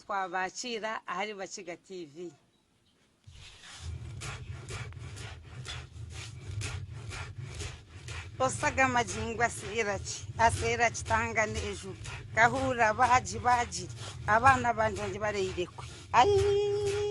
Twabakiira ahari Bakiga TV. Osaga amagingo aseera ki? Aseera kitanga n'ejuru. Kahuura baagi baagire, abaana bangye ngi bareire kwe. Aii!